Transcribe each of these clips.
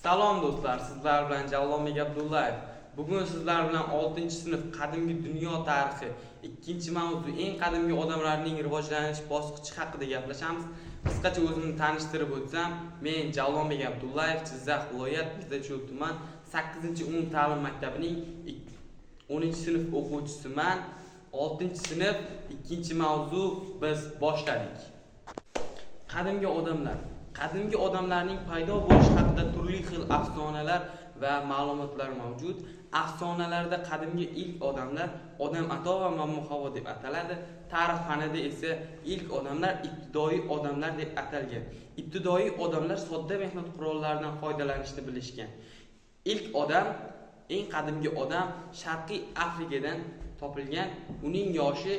Salom do'stlar, sizlar bilan Javlonbek Abdullayev. Bugun sizlar bilan 6-sinf qadimgi dunyo tarixi 2-mavzu eng qadimgi odamlarning rivojlanish bosqichi haqida gaplashamiz. Qisqacha o'zimni tanishtirib o'tsam, men Javlonbek Abdullayev, Jizzax viloyat Mirzacho'l tuman 8-umumta'lim maktabining 10-sinf o'quvchisiman. 6-sinf 2-mavzu, biz boshladik. Qadimgi odamlar. Qadimgi odamlarning paydo bo'lishi haqida turli xil afsonalar va ma'lumotlar mavjud. Afsonalarda qadimgi ilk odamlar Odam Ato va Momo Havo deb ataladi. Tarix fanida esa ilk odamlar ibtidoiy odamlar deb atalgan. Ibtidoiy odamlar sodda mehnat qurollaridan foydalanishni bilishgan. Ilk odam, eng qadimgi odam Sharqiy Afrikadan topilgan. Uning yoshi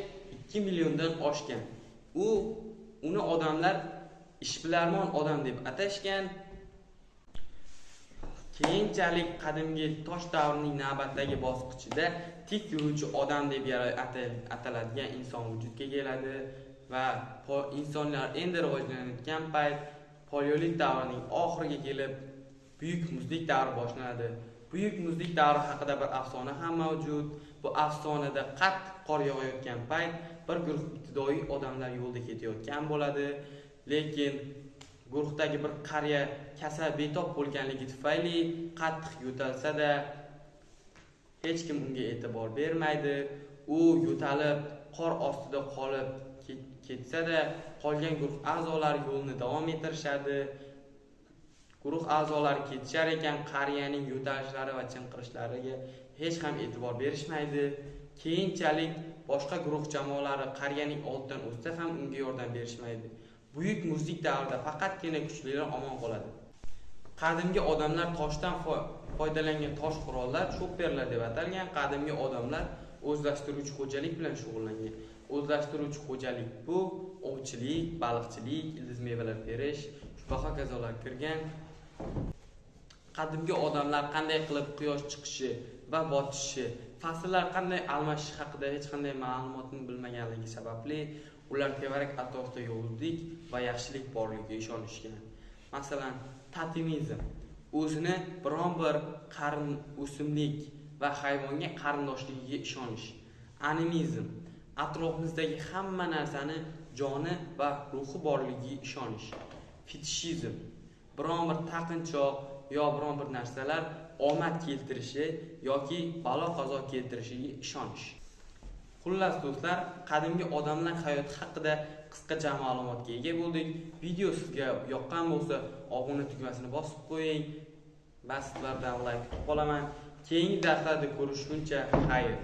2 milliondan oshgan. Uni odamlar ishbilarmon odam deb atashgan. Keyinchalik qadimgi tosh davrining navbatdagi bosqichida tik yuruvchi odam deb ataladigan inson vujudga keladi va insonlar endi rivojlanayotgan payt paleolit davrining oxiriga kelib buyuk muzlik davri boshlanadi. Buyuk muzlik davri haqida bir afsona ham mavjud. Bu afsonada qattiq qor yog'ayotgan payt bir guruh ibtidoiy odamlar yo'lda ketayotgan bo'ladi. Lekin guruhdagi bir qariya kasal betob bo'lganligi tufayli qattiq yo'talsa-da hech kim unga e'tibor bermaydi. U yo'talib qor ostida qolib ketsa-da qolgan guruh a'zolari yo'lni davom ettirishadi. Guruh a'zolari ketishar ekan qariyaning yo'talishlari va chinqirishlariga hech ham e'tibor berishmaydi. Keyinchalik boshqa guruh jamoalari qariyaning oldidan o'tsa ham unga yordam berishmaydi. Buyuk muzlik davrida faqatgina kuchlilar omon qoladi. Qadimgi odamlar toshdan foydalangan tosh qurollar chopperlar deb atalgan. Qadimgi odamlar o'zlashtiruvchi xo'jalik bilan shug'ullangan. O'zlashtiruvchi xo'jalik bu ovchilik, baliqchilik, ildiz mevalar terish va hokazolar kirgan. Qadimgi odamlar qanday qilib quyosh chiqishi va botishi, fasllar qanday almashishi haqida hech qanday ma'lumotni bilmaganligi sababli ular tevarak atrofda yovuzlik va yaxshilik borligiga ishonishgan. Masalan, totemizm o'zini biron bir qarin o'simlik va hayvonga qarindoshligiga ishonish. Animizm atrofimizdagi hamma narsani joni va ruhi borligiga ishonish. Fetishizm biron bir taqinchoq yo biron bir narsalar omad keltirishi yoki balo qazo keltirishiga ishonish. Xullas do'stlar, qadimgi odamlar hayoti haqida qisqacha ma'lumotga ega bo'ldik. Video sizga yoqqan bo'lsa, obuna tugmasini bosib qo'ying va sizlardan like kutib qolaman. Keyingi darslarda ko'rishguncha xayr.